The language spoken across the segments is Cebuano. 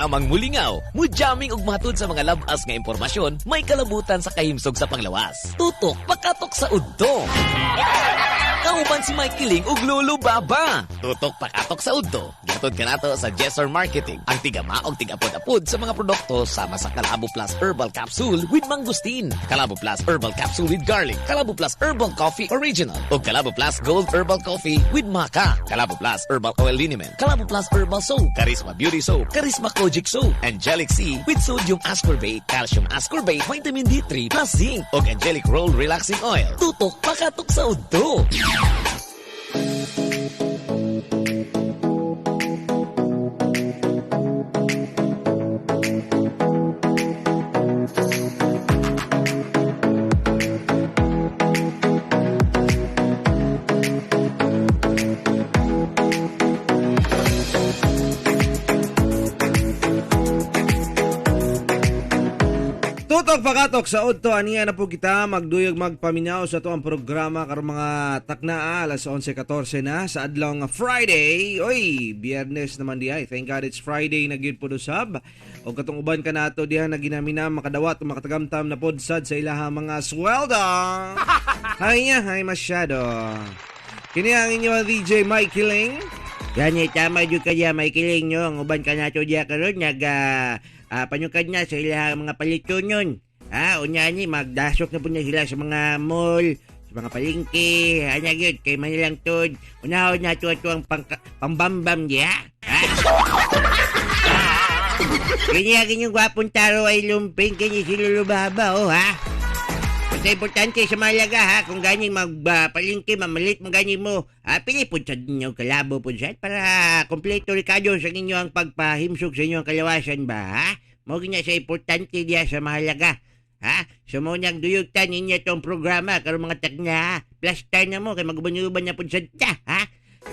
Amang mulingaw, mujamming ug matud sa mga labas nga impormasyon, may kalabutan sa kahimsog sa panglawas. Tutok pakatok sa udto. Kauban si Mike Kiling ug Lolo Baba. Tutok pakatok sa udto. Gihatod kanato sa Jessor Marketing. Ang tigama og tigapod-apod sa mga produkto sama sa Kalabo Plus Herbal Capsule with Mangosteen, Kalabo Plus Herbal Capsule with Garlic, Kalabo Plus Herbal Coffee Original, ug Kalabo Plus Gold Herbal Coffee with Maca, Kalabo Plus Herbal Oil Liniment, Kalabo Plus Herbal Soap, Charisma Beauty Soap, Charisma Kojic Soap, Angelic C with Sodium Ascorbate, Calcium Ascorbate, Vitamin D3 plus Zinc, ug Angelic Roll Relaxing Oil. Tutok pakatok sa udto. Tutok pakatok sa udto, aniya na po kita magduyog magpaminaw sa ato ang programa karong mga taknaa, alas 11:14 na sa adlaw nga Friday. Oy, Biyernes naman di ay. Thank God it's Friday na gyud po usab. Og katong uban kanato diha na ginamina makadawat o makatagamtam na pod sad sa ilaha mga sweldo. Hay hay masyado. Kini ang inyo DJ Mike Kiling. Gani tama jud kaya may kiling nyo ang uban kanato diha karon nag panyukad na sa ilang mga palitonon. Ha, unya ni magdasok na po na sila sa mga mall, sa mga palengke, anya gyud kay manilang tud. Unahon na ato ang pambambam diha. Ha? Kini ang inyong gwapong taro ay lumping kini si Lolo Baba, oh ha. Basta importante sa mahalaga ha, kung ganing magpalengke, mamalit mo gani mo, ha, pili po sa inyo kalabo po sa para kompleto rikado sa inyo ang pagpahimsog sa inyong kalawasan ba, ha? Mao gyud sa importante diya sa mahalaga. Ha? So mo nang duyugtan ninyo itong programa karon mga tagna, ha? Plus time na mo kay maguban-uban na pud sad ta, ha?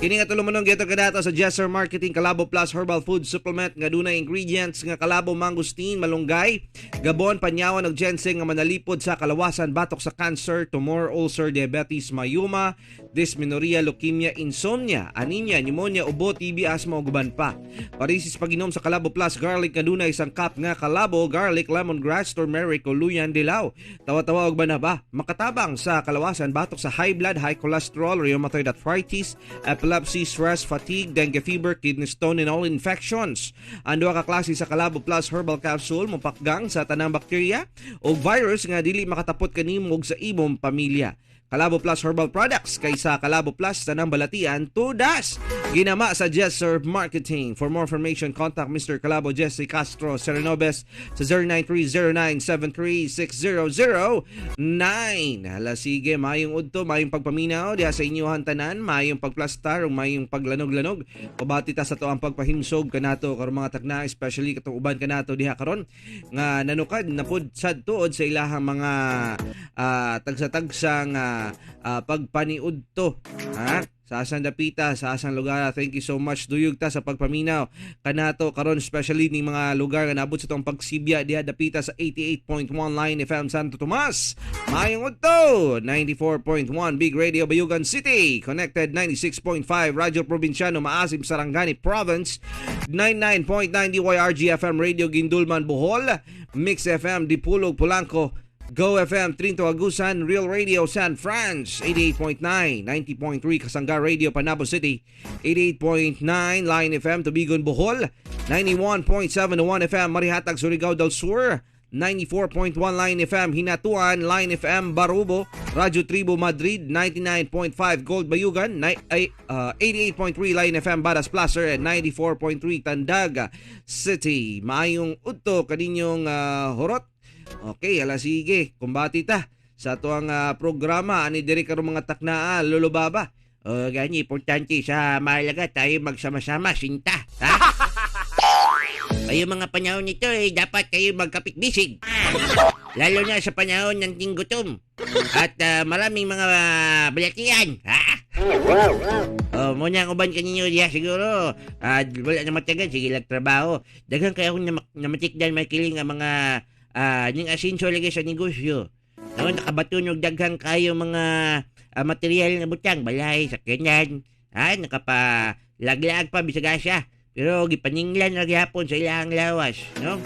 Kini nga tulumanon geto kadato sa Jesser Marketing Kalabo Plus Herbal Food Supplement nga dunay ingredients nga kalabo, mangosteen, malunggay, gabon, panyawan ug ginseng nga manalipod sa kalawasan batok sa cancer, tumor, ulcer, diabetes, myoma, dysmenorrhea, leukemia, insomnia, anemia, pneumonia, ubo, TB, asthma ug uban pa. Parisis pag-inom sa Kalabo Plus Garlic nga dunay sangkap nga kalabo, garlic, lemongrass, turmeric o luyan dilaw. Tawa-tawa ug banaba, makatabang sa kalawasan batok sa high blood, high cholesterol, rheumatoid arthritis, epilepsy, stress, fatigue, dengue fever, kidney stone, and all infections. Ang duha ka klase sa Kalabo Plus Herbal Capsule mopakgang sa tanang bakterya o virus nga dili makatapot kanimo ug sa imong pamilya. Kalabo Plus Herbal Products kaysa Kalabo Plus tanang balatian tudas. Ginama sa Jesser Marketing. For more information, contact Mr. Kalabo Jesse Castro Serenobes sa 0930-973-6009. Hala sige, mayong udto, mayong pagpaminaw diha sa inyong tanan, mayong pagplastar ug mayong paglanog-lanog. Pabati ta sa to ang pagpahimsog kanato karon mga tagna, especially katong uban kanato diha karon nga nanukad na pud sad tuod sa ilahang mga tagsa-tagsa nga pagpaniudto, ha? Sa asang dapita, sa asang lugar. Thank you so much. Duyog ta sa pagpaminaw kanato karon, especially ning mga lugar nga naabot sa tong pagsibya diha dapita sa 88.1 Line FM Santo Tomas. Maayong udto, 94.1 Big Radio Bayugan City, connected 96.5 Radyo Probinsyano Maasim Sarangani Province, 99.9 DYRG FM Radio Guindulman Bohol, Mix FM Dipulog Polanco, Go FM Trinto Agusan, Real Radio San Franz 88.9, 90.3 Kasangga Radio Panabo City, 88.9 Line FM Tubigon Bohol, 91.7 1 FM Marihatag Surigao del Sur, 94.1 Line FM Hinatuan, Line FM Barubo, Radyo Tribo Madrid, 99.5 Gold Bayugan, 88.3 Line FM Baras Placer, and 94.3 Tandaga City. Maayong udto kaninyong horot. Okay, ala sige, kumbati ta sa atuang programa ani diri karon mga taknaa, Lolo Baba. O gani, importante sa mahalaga tayo magsama-sama, sinta, ha? Kayo mga panahon nito eh, dapat kayo magkapit-bisig. Lalo na sa panahon ng tinggutom at maraming mga balatian, ha? Oh, muna ang uban kaninyo diha siguro. Wala na matagal, sige lang trabaho. Daghan kayo akong namatikdan may kiling ang mga ning asinso lagi sa negosyo. No, nakabatunog daghan kayo mga material nga butang, balay, sakyanan, ha, nakapalaglaag pa bisag asa. Pero gipaninglan ra gihapon sa ilang lawas, no?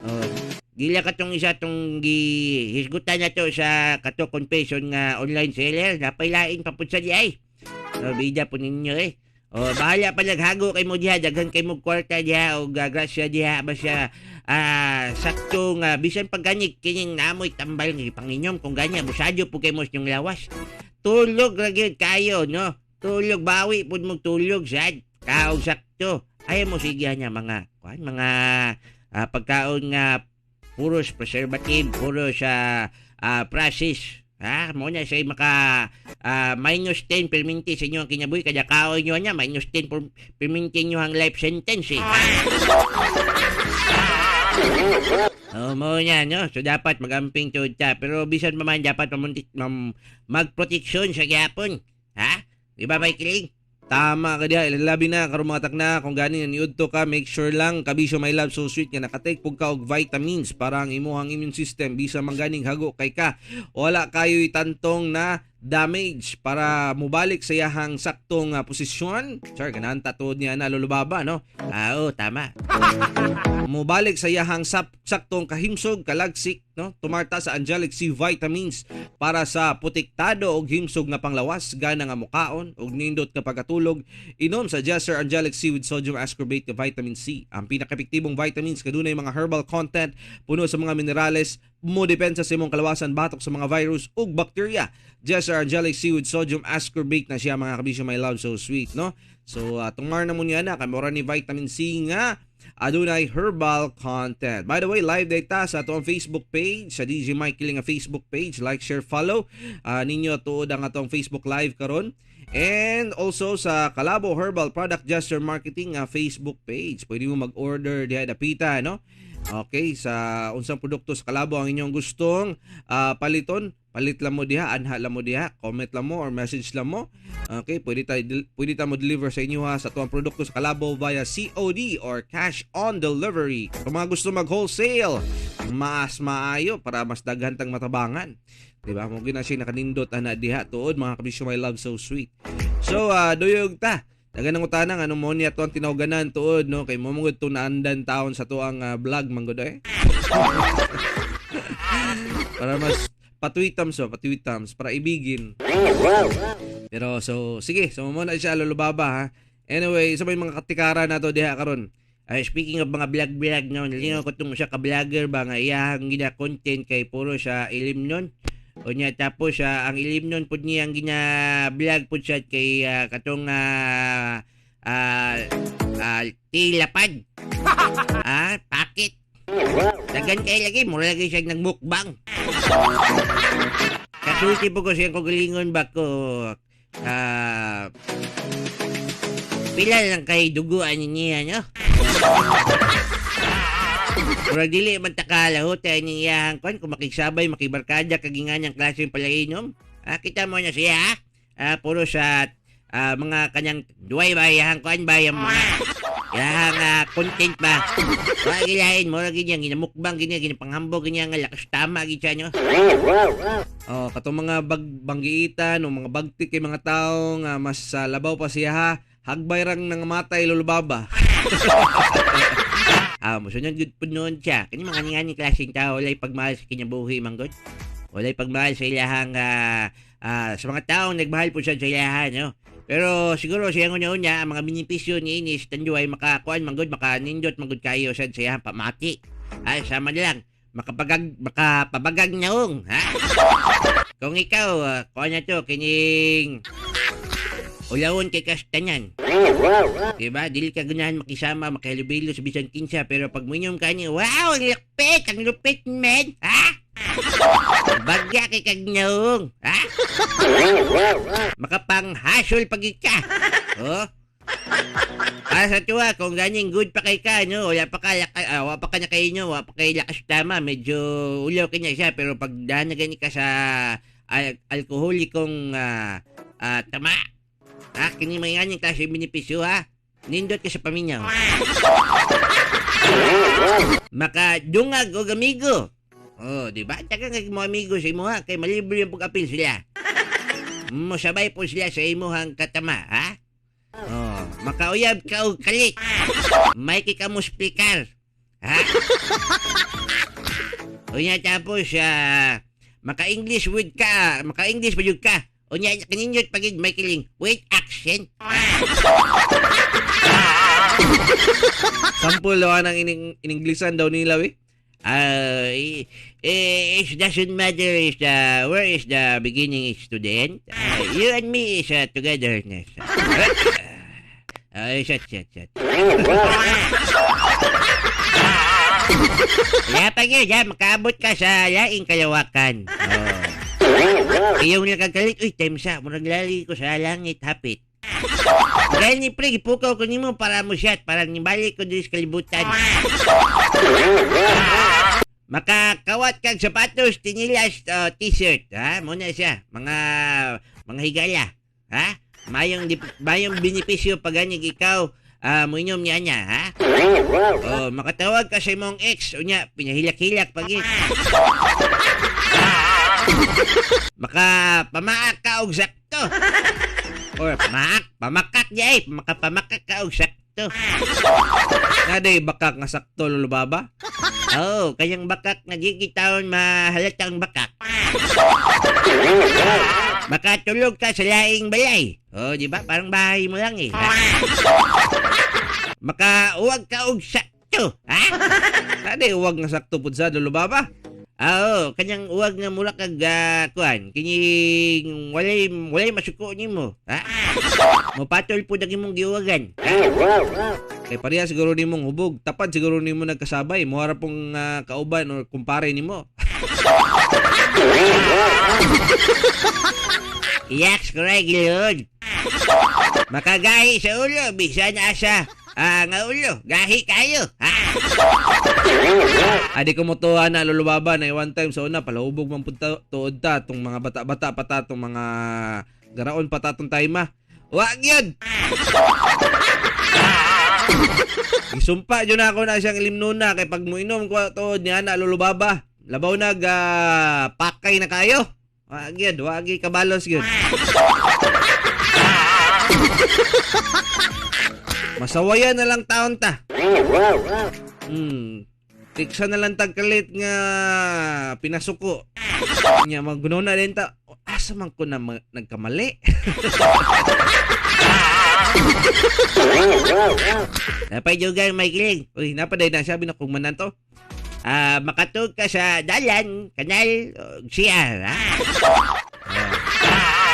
Oh, dila katong isa tong gihisgutan na to sa kato confession nga online seller, napailain pa pud sa di ay. Oh, bida po ninyo eh. Oh, bahala pa naghago kay mo diha, daghan kay mo kwarta diha o grasya diha basta sakto nga bisan pag gani kining naamoy tambal nga panginyom kung ganya busado po kay mo sa inyong lawas. Tulog ra gyud kayo, no? Tulog, bawi pud mo tulog sad. Kaog sakto. Ayaw mo sige niya mga kuan, mga pagkaon nga puros preservative, puros process. Ha, mo na siya maka minus 10 perminti sa inyo ang kinabuhi kada kaon nyo niya minus 10 perminti nyo ang life sentence eh. Oh, mo niya, no? So dapat magamping tuod ta, pero bisan pa man dapat magproteksyon sa gyapon. Ha? Di ba, Mike? Tama ka diha, labi na karon mga takna kung gani niudto ka, make sure lang kabisyo my love so sweet nga nakatake pug ka og vitamins para ang imuhang immune system bisa man ganing hago kay ka wala kayo'y tantong na damage para mubalik sa iyahang saktong posisyon. Char, ganahan ta tuod niya na lulubaba, no? Ah, oo, tama. Mubalik sa iyahang saktong kahimsog, kalagsik, no? Tumarta sa Angelic C vitamins para sa protektado og himsog nga panglawas, gana nga mukaon og nindot nga pagkatulog. Inom sa Jester Angelic C with sodium ascorbate nga vitamin C. Ang pinakaepektibong vitamins kadunay mga herbal content, puno sa mga minerales, mo depensa sa imong kalawasan batok sa mga virus ug bakterya. Jester Angelic C with sodium ascorbate na siya mga kabisyo my love so sweet, no? So tungmar na mo niya na kay mura ni vitamin C nga adunay herbal content. By the way, live data sa atong Facebook page, sa DJ Mike Kiling nga Facebook page. Like, share, follow ninyo tuod ang atong Facebook live karon. And also sa Kalabo Herbal Product Jester Marketing nga Facebook page. Pwede mo mag-order diha dapita, no? Okay, sa unsang produkto sa Kalabo ang inyong gustong paliton, palit lang mo diha, anha lang mo diha, comment lang mo or message lang mo. Okay, pwede ta mo deliver sa inyo ha sa tuwang produkto sa Kalabo via COD or cash on delivery. Kung mga gusto mag-wholesale, mas maayo para mas daghan tang matabangan. Diba? Mo gina siya nakanindot ana diha tuod mga kabisyo my love so sweet. So duyog ta. Dagan ang utana nga mo niya tuang tinawganan tuod no kay mo mangud to naandan taon sa tuang vlog manggod eh. Para mas patwitams para ibigin. Pero so sige, so mo na siya lulubaba ha. Anyway, sa may mga katikara nato diha karon. Ay, speaking of mga vlog-vlog no, lingaw ko tong usa ka vlogger ba nga iyahang gina content kay puro sa ilim nun. O niya tapos ang ilim nun pud niya ang gina-vlog pud siya kay katong tilapad. Pakit. Dagan kay lagi mura lagi siya nagmukbang. Kasulti po ko siyang kagalingon ba ko pila lang kay duguan niya, no? Murag dili man ta kalahutay ni iyahang kwan kung makigsabay makibarkada kagingan ang klase palainom. Kita mo na siya, puro sa mga kanyang duway ba iyahang kwan ba yung mga iyahang content ba. Wala gilain mo lagi niya ginamukbang gini ginapanghambog niya nga lakas tama gid siya, no? Oh, katong mga banggiitan o mga bagtik kay mga tawo nga mas labaw pa siya ha, hagbay rang nangamatay lulubaba. Musunod gud pud noon siya. Kani mga ngani klaseng tao walay pagmahal sa kinabuhi man gud. Walay pagmahal sa ilahang sa mga taong nagmahal po siya sa ilahan, no? Pero siguro siya una-una ang mga benepisyo ni Inis tanduay makakuan man gud, makanindot man gud kayo sad sa iyang pamati. Ay sama na lang makapabagag naong, ha? Kung ikaw kuan na to kining ulawon kay kastanyan. Diba? Dili ka ganahan makisama, makilubilo sa bisan kinsa, pero pag muinom ka niya, wow, ang lupit, man! Ha? Bagya kay kagnaong, ha? Makapanghasol pag ka. Oh? Para sa tuwa, kung ganing good pa kay ka, no? Wala pa ka, wala pa ka na kayo, no? Wala pa kay lakas tama, medyo ulaw kanya siya, pero pag dahan na gani ka sa alkoholikong tama, ha, kini may nga niyang klase benepisyo, ha? Nindot ka sa paminyaw. Makadungag og amigo. Oh, di ba? Taga nga mo amigo sa imo ha, kay malibre yung pag-apil sila. Mosabay po sila sa imuhang katama, ha? Oh, makauyab ka og kalit. May ka mo speaker. Ha? Unya tapos maka-English with ka, maka-English pa jud ka. Unya kaninyot pagid may kiling with accent. Sample daw ang ininglisan daw nila we. It doesn't matter is the where is the beginning is to the end. You and me is togetherness. Shut, shut, shut. Kaya pag yun, ya, makaabot ka sa laing kalawakan. Oh. Iyong nakagalit, uy, time sa, murag lali ko sa langit, hapit. Gaya ni pre, ipukaw ko nimo para mo shot, para nibalik ko diri sa kalibutan. Makakawat kag sapatos, tinilas, t-shirt, ha? Muna siya, mga higala, ha? Mayong benepisyo pag ganig ikaw moinom niya niya, ha? Oh, makatawag ka sa imong ex, unya pinahilak-hilak pagit. Makapamaak ka og sakto. Or pamakak niya eh, makapamakak ka og sakto. Naday bakak nga sakto Lolo Baba? Oh, kayang bakak nga gigitawon mahalatang bakak. Makatulog ka sa laing balay. Oh, di ba? Parang bahay mo lang eh. Makauwag ka og sakto, ha? Naday uwag nga sakto pud sa Lolo Baba? Oo, kanyang uwag nga mura kag kuan, kining walay masuko nimo, ha? Mopatol pud ang imong giuwagan. Kay pareha siguro nimong hubog, tapad siguro nimo nagkasabay, muara pong kauban or kumpare nimo. Iyaks kuray gilod. Makagahi sa ulo, bisan asa nga ulo, gahi kayo. Ha? Adi ko motuwa na Lolo Baba na one time sa una palahubog man pud tuod ta tong mga bata-bata pa ta tong mga garaon pa ta tong time. Wa gyud. Isumpa jud na ako na siyang ilimnuna kay pag moinom ko tuod ni ana Lolo Baba. Labaw nag pakay na kayo. Wa gyud, wa gyud kabalos gyud. Masawayan na lang taon ta. Tiksa na lang tagkalit nga pinasuko. Nya magguno na din ta. Asa man ko na nagkamali. Napay dugang may kiling. Uy, napaday na sabi na kung manan to. Makatug ka sa dalan, kanal, CR, ha?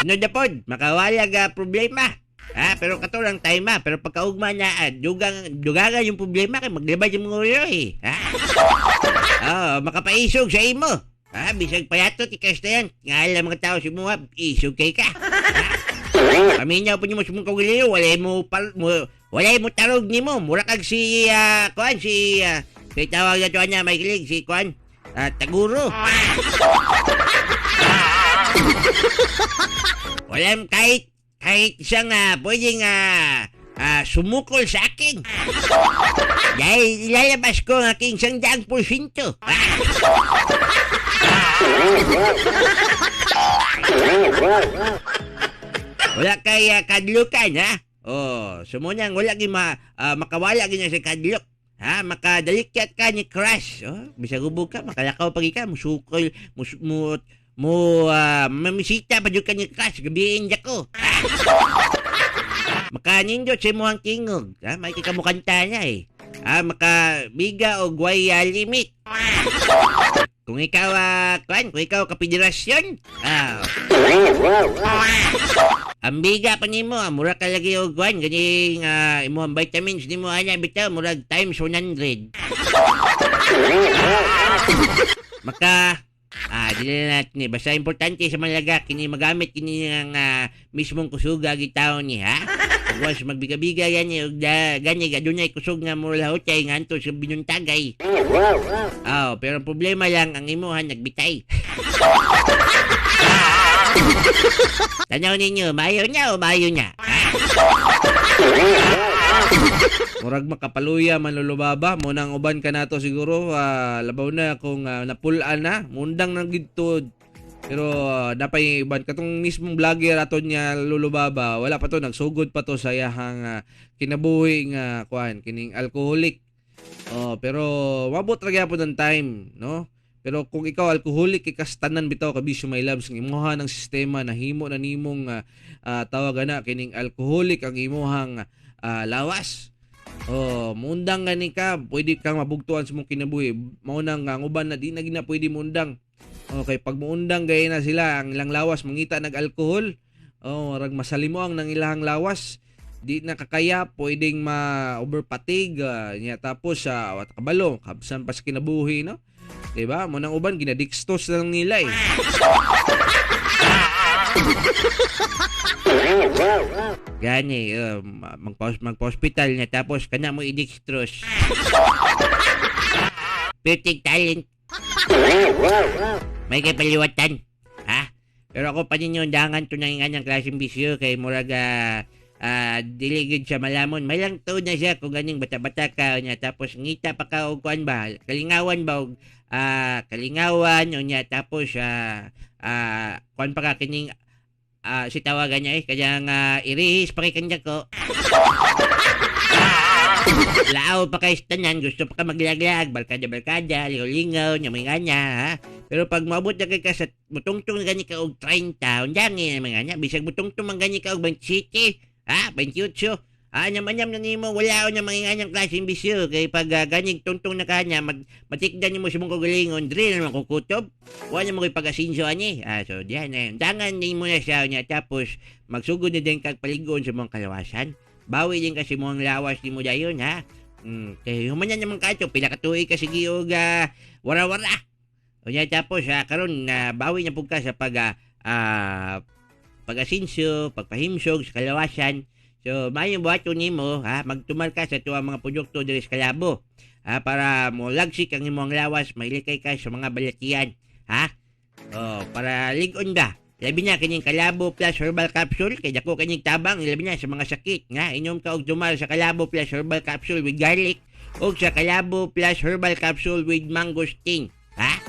Ano na pod, makawala ka problema. Ha, pero kato lang time ha, pero pagkaugma na, dugangan yung problema kay maglabad yung mga ulo eh. Ha? Oh, makapaisog sa imo. Ha, bisag payatot, ikas na yan. Nga alam mga tao sa imo, isog kay ka. Ha? Paminaw po niyo mo sa mong kawiliyo, walay mo tarog ni mo. Mura kag si, kuan, si, kay tawag na tuwan niya, may kilig, si kuan, Taguro. Walang kahit isang pwedeng sumukol sa akin. Dahil ilalabas ko ang aking 100%. Wala kay kadlukan, ha? Oh, sumunang wala gi makawala gi sa kadlok. Ha, makadalikyat ka ni crush. Oh, bisag hubog ka, makalakaw pag ika, musukol, mamisita pa jud ka ni crush, gabiin ja ko. Makanindot sa imuhang tingog. Ha, may kikamukanta niya eh. Ha, makabiga og way limit. Kung ikaw, kung ikaw kapederasyon, ang biga pa nimo, mura ka lagi og kuan, ganing imuhang vitamins nimo ana bitaw murag times 100. Maka dili na natin eh. Basta importante sa malaga kini magamit kini ang mismong kusuga gitaw ni, ha? Ug once magbiga-biga gani og gani adunay kusog nga mura lahotay nga anto sa binuntagay. Oh, pero ang problema lang ang imuhan nagbitay. Tanaw ninyo, maayo niya o maayo niya? Murag makapaluya man Lolo Baba, mo nang uban ka nato siguro, labaw na kung napulaan na, mundang nang gidto Pero napay uban katong mismong vlogger ato niya, Lolo Baba, wala pa to, nagsugod pa to sa iyahang kinabuhi nga kuan kining alcoholic. Oh, pero mabot ra gyapon ang time, no? Pero kung ikaw alcoholic ikastanan bitaw, kabisyo my loves, ang imuha ng sistema nahimo na nimong tawag ana kining alcoholic ang imuhang lawas. Oh, mundang gani ka, pwede kang mabugtuan sa mong kinabuhi. Mao nang ang uban na di na gina pwede mundang. Okay, pag muundang gaya na sila, ang ilang lawas mangita nag-alcohol. Oh, rag masalimo ang nang ilahang lawas. Di na kakaya, pwedeng ma-overfatigue niya, tapos sa uh, kabalo, kabsan pa sa kinabuhi, no? 'Di ba? Mo nang uban ginadixtos na lang nila eh. Gani, magpa-hospital na tapos kana mo i-dextrose. Perfect talent. May kay paliwatan. Ha? Pero ako pa ninyo, dangan to na yung anyang klaseng bisyo kay murag dili gyud siya malamon. May lang tuod na siya kung ganing bata-bata ka niya tapos ngita pa ka og kuan ba, kalingawan ba og kalingawan unya tapos kuan pa ka kining si tawagan niya eh kaya nga irihis pa kay kanya ko. Lao pa kay tanan, gusto pa ka maglaglag, barkada-barkada, lingaw-lingaw, nya mga anya, ha? Pero pag maabot na kay ka sa mutungtong na gani ka og 30, undangi na mga anya, bisag mutungtong man gani ka og 27, ha? 28, anyam-anyam na nimo, wala na mga anyang klaseng bisyo. Kay pag ganig tungtong na kanya, matikdan nimo sa mong kagalingon, diri na naman kukutob. Wala mo kay pag-asinso ani. So diyan na. Dangan nimo na siya niya, tapos magsugod na din kag paligon sa mong kalawasan. Bawi din kasi mo ang lawas ni mo dayon, ha? Kay human naman kato, pila ka tuig ka sige og wara-wara. Unya tapos karon na bawi na pud ka sa pag pag-asinso, pagpahimsog sa kalawasan. So, maayong buhaton nimo, ha, magtumal ka sa tuwa mga produkto diri sa Kalabo. Ha, para mo lagsik ang imong lawas, mailikay ka sa mga balatian, ha? Oh, para lig-on ba? Labi na kining Kalabo Plus Herbal Capsule kay dako kining tabang labi na sa mga sakit nga inom ka og dumal sa Kalabo Plus Herbal Capsule with garlic og sa Kalabo Plus Herbal Capsule with mangosteen, ha?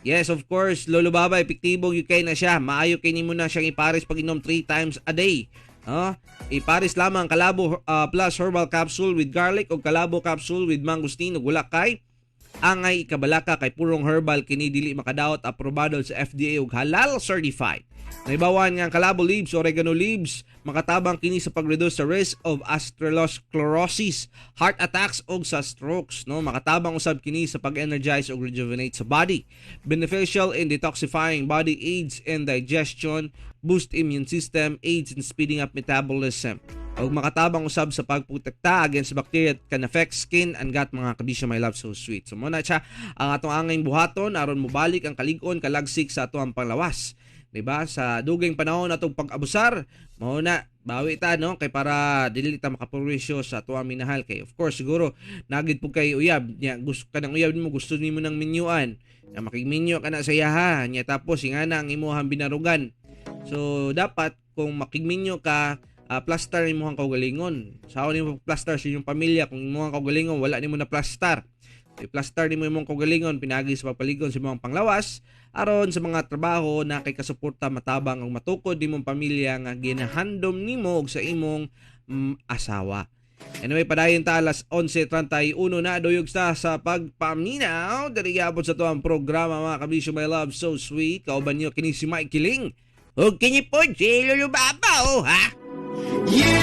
Yes, of course, Lolo Baba, epektibo gyud kay na siya. Maayo kay nimo na siyang ipares pag inom 3 times a day. Ipares lamang Kalabo Plus Herbal Capsule with garlic o Kalabo Capsule with mangosteen ug wala kay angay ikabalaka kay purong herbal kini, dili makadaot, aprobado sa FDA ug halal certified. Naibawan nga ang Kalabo leaves, oregano leaves, makatabang kini sa pag-reduce sa risk of atherosclerosis, heart attacks ug sa strokes, no? Makatabang usab kini sa pag-energize ug rejuvenate sa body. Beneficial in detoxifying body, aids in digestion, boost immune system, aids in speeding up metabolism. Ug makatabang usab sa pagprotekta against bacteria that can affect skin and gut, mga kabisyo my love so sweet. So mao na siya ang atong angay buhaton aron mobalik ang kalig-on, kalagsik sa atong panglawas. Diba? Sa dugayng panahon atong pag-abusar, mao na bawi ta, no, kay para dili ta makaperwisyo sa atuang minahal, kay of course siguro nagid pud kay uyab nya, gusto ka ng uyab nimo, gusto nimo ng minyuan, na makigminyo ka na sa iyaha nya, tapos ingana ang imuhang binarugan. So dapat kung makigminyo ka, plaster imong kaugalingon. Sao nimo plaster sa inyong pamilya kung imong kaugalingon wala nimo na plaster? I-plaster nimo imong kaugalingon pinagi sa pagpaligon sa imong panglawas aron sa mga trabaho na kay kasuporta, matabang ang matukod nimong pamilya nga ginahandom nimo og sa imong asawa. Anyway, padayon ta, alas 11:31 na, duyog sa pagpaminaw. Diri gyapon sa tuang programa, mga kabisyo my love so sweet. Kauban niyo kini si Mike Kiling. Ug kini pod si Lolo Baba, oh, ha? You